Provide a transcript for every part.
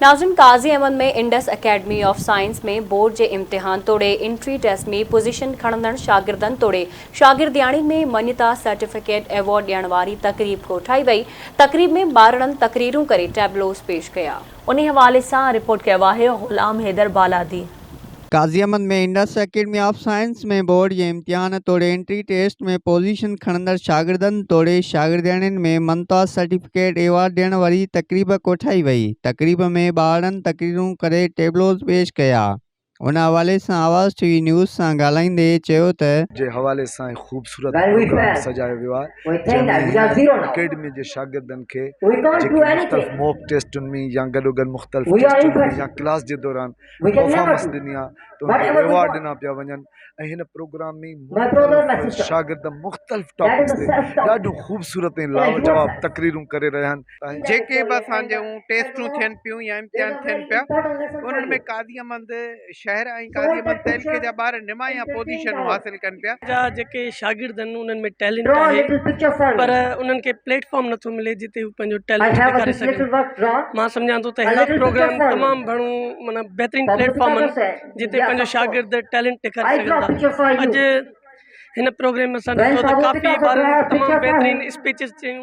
ناظرين Qazi Ahmed ۾ Indus academy of science ۾ board جي امتحان توڙي انٽري ٽيسٽ ۾ پوزيشن کڻندڙ شاگردن توڙي شاگردياڻين ۾ مڃتا سرٽيفڪيٽ ايوارڊ ڏيڻ واري تقريب ڪوٺائي وئي تقريب ۾ ٻارڙن تقريرون ڪري ٽيبلوز پيش ڪيا. انهي حوالي سان رپورٽ ڪيو آهي Ghulam Haider Baladi. Qazi Ahmed ۾ Indus academy of science ۾ board جي امتحان توڙي انٽري ٽيسٽ ۾ پوزيشن کڻندڙ شاگردن توڙي شاگردياڻين ۾ ممتاز سرٽيفڪيٽ ايوارڊ ڏيڻ واري تقريب ڪوٺائي وئي. تقريب ۾ ٻارڙن تقريرون ڪري ٽيبلوز پيش ڪيا. ان حوالي سان آواز ٽي وي نيوز سان ڳالهائيندي چيو ته. جي حوالي سان هي خوبصورت پروگرام سجايو ويو آهي جنهن ۾ هن اڪيڊمي جي شاگردن کي جيڪي مختلف موڪ ٽيسٽن ۾ يا گڏوگڏ مختلف ٽيسٽن ۾ يا ڪلاس جي دوران پرفارمنس ڏني آهي ته انهن کي ايوارڊ ڏنا پيا وڃن ۽ هن پروگرام ۾ مختلف شاگرد مختلف ٽاپڪس تي ڏاڍيون خوبصورت ۽ لاجواب تقريرون ڪري رهيا آهن. جيڪي به اسان جون ٽيسٽون ٿين پيون يا امتحان ٿين پيا انهن ۾ قاضي احمد شهر ۽ قاضي احمد تعلقي جا ٻار نمايان پوزيشنون حاصل ڪن پيا. جا جيڪي شاگرد آهن انهن ۾ ٽيلنٽ آهي پر انهن کي پليٽ فارم نٿو ملي جتي هو پنهنجو ٽيلنٽ ڏيکاري سگهن مان سمجهان ٿو ته اهڙا پروگرام تمام گهڻو معنيٰ بهترين پليٽ فارم آهن جتي پنهنجو شاگرد ٽيلنٽ ڏيکاري سگهن ٿا اڄ هن پروگرام ۾ اسان ڏٺو ته ڪافي ٻارن تمام بهترين اسپيچز چيون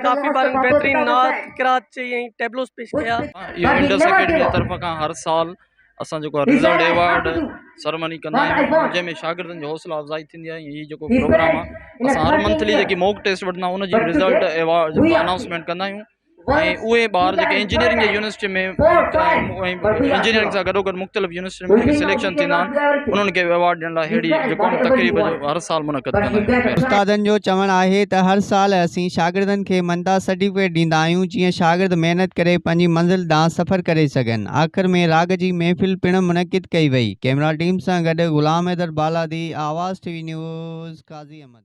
ڪافي ٻارن بهترين نعت قرات چئي ۽ ٽيبلوز پيش ڪيا. اهو انڊس اڪيڊمي جي طرف کان هر سال اسان جيڪو آهي رزلٽ ايوارڊ سرمني ڪندا آهيون جنهن ۾ شاگردن جي حوصلا افزائي ٿيندي آهي هي جيڪو پروگرام آهي اسان هر منٿلي جيڪي موڪ ٽيسٽ وٺندا آهيون ان جي رزلٽ ايوارڊ جيڪو انائونسمينٽ ڪندا آهيون ۽ اهي ٻار جيڪي انجنيئرنگ جي يونيورسٽي ۾ انجنيئرنگ سان گڏو گڏ مختلف يونيورسٽين ۾ جيڪي سليڪشن ٿيندا آهن انهن کي ايوارڊ ڏيڻ لاء اهڙي جيڪو آهي تقريب هر سال منعقد ڪندا آهيون. استادن جو چوڻ آهي ته هر سال اسين شاگردن کي مڃتا سرٽيفڪيٽ ڏيندا آهيون جيئن شاگرد محنت ڪري پنهنجي منزل ڏانهن سفر ڪري سگهن. آخر ۾ راڳ جي محفل پڻ منعقد ڪئي وئي. ڪئميرا ٽيم سان گڏ Ghulam Haider Baladi, Awaz T V news, Qazi Ahmed.